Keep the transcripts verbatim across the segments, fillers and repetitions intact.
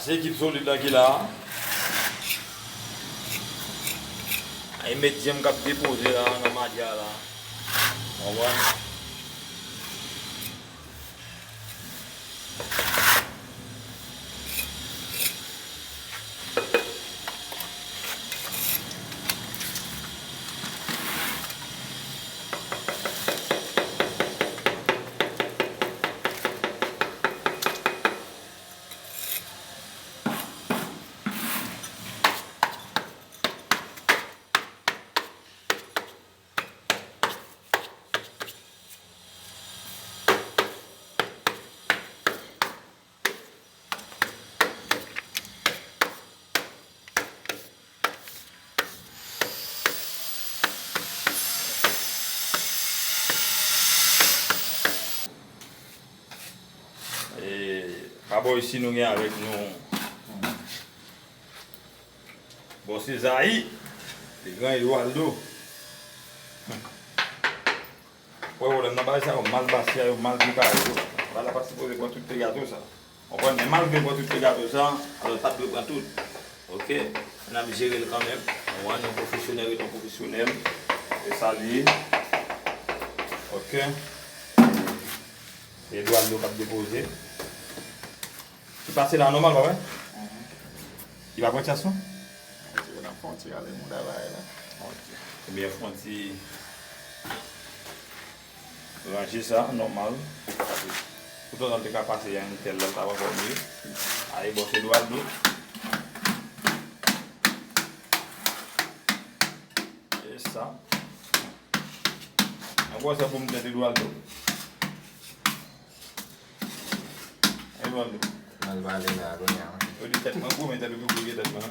Se ekip solid la ki la a. A, e met djenm k ap depoze la nan madya la. Konprann? E, pa bò isi nou gen avèk nou Bòs Ezayi, le gran Eduardo. Wè, wè, nan bagay sa yo, mal basi a yo, mal prepare yo. Bagay la pa t sipoze pran tout te gato sa. Konprann? Men malgre l pran tout te gato sa, alò, l pa t dwe pran tout. Oke? N ap jere l kanmenm. Konprann? Yon pwofesyonèl ret yon pwofesyonèl. E sa l ye. Oke? Se Eduardo k ap depoze. Ki pase la nòmal, pa vre? Mhm. Li pa pran chans, non? Li nan fwonti ale mouda bagay la. Ok. Ebyen, fwonti ranje sa, nòmal. Poutan, l te ka pase yon tèl lè, l t ap ankò miye. Ayi, bò, se Eduardo. E sa. Ankò, se pou m tèt Eduardo. Eduardo. Mal pale la, kounye a. Yo di tèt mwen gwo, men tèt ou pi gwo ke tèt mwen.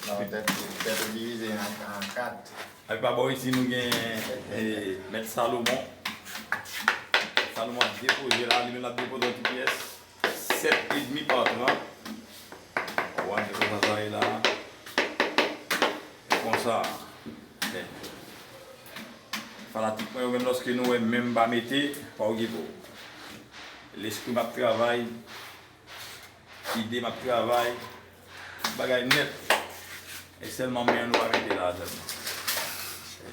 Non, tèt, tèt ou divize an, an kat. Epi pa bò isi, nou gen, eh, Mèt Salomon. Salomon ap depoze la, li menm l ap depoze yon ti pyès. Sèt edmi pa trant. Ou wè, se konsa sa ye la. Se konsa. Men, fanatik mwen yo, menm lòske nou wè men m pa mete, pa okipe w. Lespri m ap travay, ide m ap travay, tout bagay nèt. E sèlman men an nou pa mete la sèlman. E,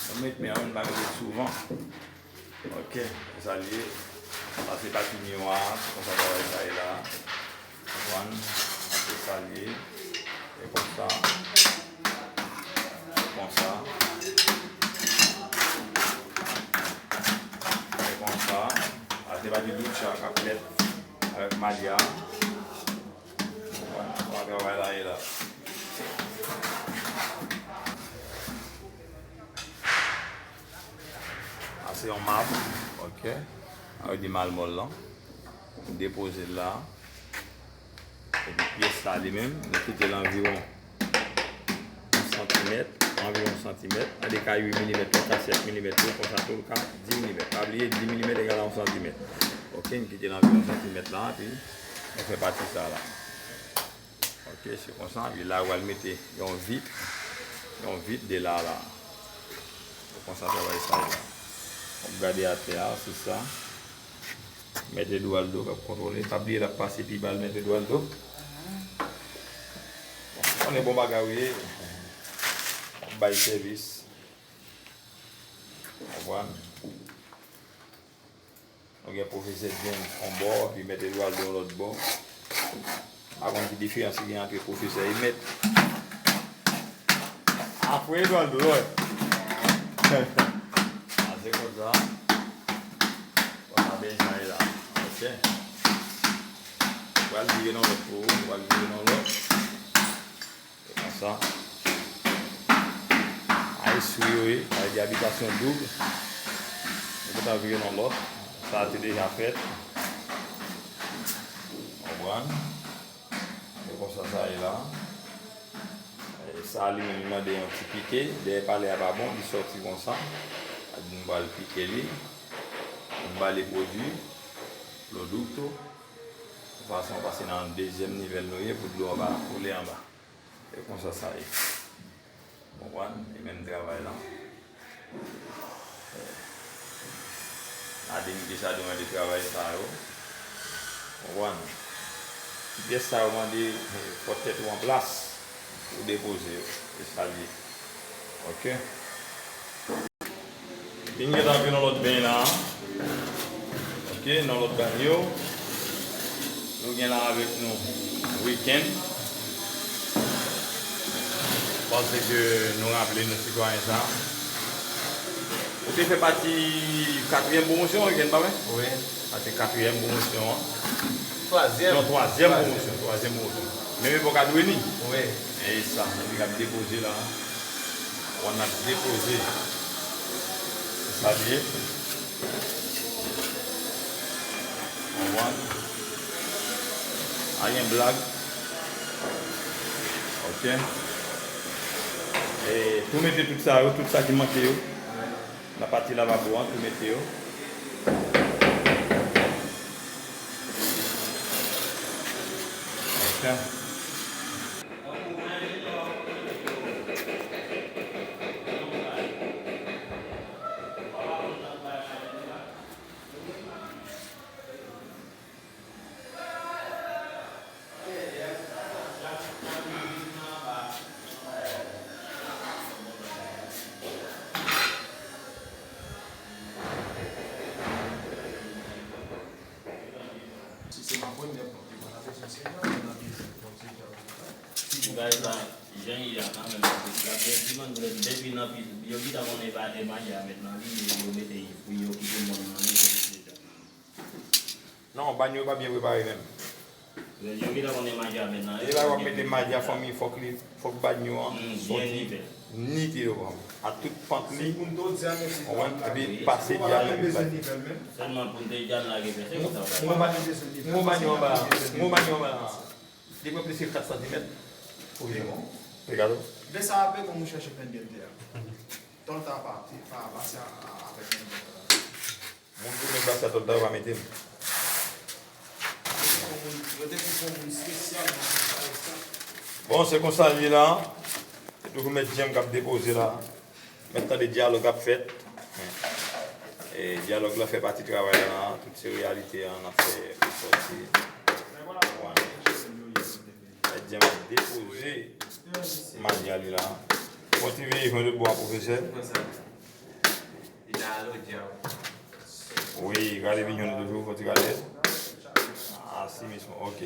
nou met men an, men nou pa mete l souvan. Ok, se sa l ye. Sa se pati miwa, se konsa travay sa ye la. Konprann? Se sa l ye. E konsa. E konsa. E konsa. A se pati doutcha k ap fèt avèk madya. Konprann? Konsa travay la ye la. A se yon mab, ok. An yo di malmòl lan. M depoze l la. Epi pyès sa li menm, m kite l anviwon yon santimèt, anviwon yon santimèt, an de ka uit milimèt tou, ka sèt milimèt tou, konsa tou l ka dis milimèt. Pa bliye, dis milimèt egal a yon santimèt. Ok, m kite l anviwon yon santimèt la, epi nou fè pati sa la. Ok, se konsa, epi la, ou al mete yon vit, yon vit de la la. Se konsa travay sa ye la. W ap gade atè a, se sa. Mèt Eduardo k ap kontwole. Pa bliye l ap pase pi bal Mèt Eduardo. Bon, konnen bon bagay ou ye. W ap bay sèvis. Konprann? Nou gen pwofesè James yon bò, epi Mèt Eduardo yon lòt bò. M pa konn ki diferans ki gen ant pwofesè e mèt. A, frè Eduardo, wè. A, se konsa. Konsa bèl sa ye la. Ok. Pral vire nan lòt pou ou, pral vire nan lòt. Se konsa. A eswi yo ye, sa vle di abitasyon doub. Nou gentan vire nan lòt. Sa a te deja fèt. Konprann? Se konsa sa ye la. E sa li menm li mande yon ti pike. Dèyè palè a pa bon, li sòti konsa. Sa di nou pral pike li. Nou bale pwodui, pwodikto. Fason pase nan dezyèm nivèl nou ye pou dlo a pa koule anba. E konsa sa ye. Konprann? E menm travay la. Nadine ki sa dwe mande travay sa yo. Konprann? Pyès sa yo mande, eh, fò tèt ou an plas pou depoze yo. Se sa l ye. Ok. Vin gentan antre nan lòt beny la. Ok, nan lòt beny yo. Nou gen la avèk nou Weekend. Paske nou raple nou sitwayen sa. Ou te fè pati katriyèm pwomosyon, Weekend, pa vre? Wi. Sa se katriyèm pwomosyon an. Twazyèm. Non, twazyèm pwomosyon, twazyèm pwomosyon. Menm epòk Adweni. Wi. E sa, epi k ap depoze la. Wan ap depoze. Se sa l ye. Konprann? Pa gen blag. Ok. E tou mete tout sa yo, tout sa ki manke yo. Nan pati lavabo an, tou mete yo. Ok. Si se pa premyè fwa ke mwen ap bezwen se jan mwen ap bezwen fòk se jan mwen ap. Ti bagay sa, jan li ye a kanmenm, l ap gen ti mann, depi nan pi, yo gentan konnen pa de maji a met nan li, yo mete fwi, yo kite mòn nan li, se jan. Non, banyo pa byen prepare menm. Yo gentan konnen maji a met nan li. E la w ap mete maji a, fanmi, fòk li, fòk banyo an soti nite devan. A tout pant li, w konprann, epi pase dyamèt li. Sèlman pou n te djal lage fè, se konsa w pral. Mwen banyo anba la. Mwen banyo anba la. Li pran plis ke kat santimèt. Pou vin bon. Regade. Lè sa a, apre, bon, nou chèche pèn gèltè a. Tòl ta pa, pa pase avèk pèn gèltè a. Moun pou mèt basa tòl ta yo pa mete m. Yo te pou fè yon moun espesyalman pou sa yo sa. Bon, se konsa l ye la. Se toujou mèt Djenm k ap depoze la. Mèt tande dyalòg ap fèt. E dyalòg la fè pati travay la. Tout se reyalite an n ap fè resòti. Mèt Djenm ap depoze maji a li la. Bon, ti veye jwenn lòt bò a pwofesè. Li ta al o djab. Wi, gade vin jwenn toujou, fò ti gade. Ah, si, mismo, ok.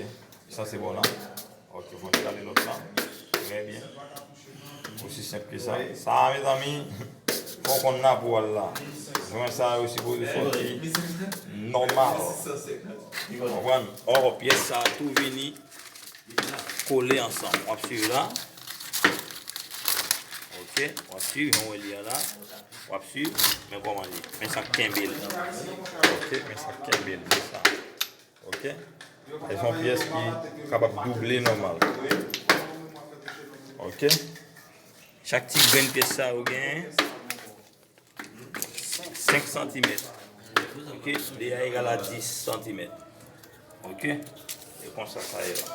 Sa se bon la. Ok, fò ti gade lòt la. Trè byen. Osi senp ke sa. Sa, mezanmi, fò w konn nan pou w al la. Jwen sa yo sipoze sòti nòmal. Konprann? Ò, pyès sa tou vini kole ansanm. W ap swiv la. Ok, w ap swiv, jan w wè li a la. W ap swiv, men kòman li ye. Men sa k kenbe l. Ok, men sa k kenbe l, se sa. Ok? E se yon pyès ki kapab double nòmal. Ok? Chak ti grenn pyès sa yo gen senk santimèt. Ok? De a egal a dis santimèt. Ok? E konsa sa ye la.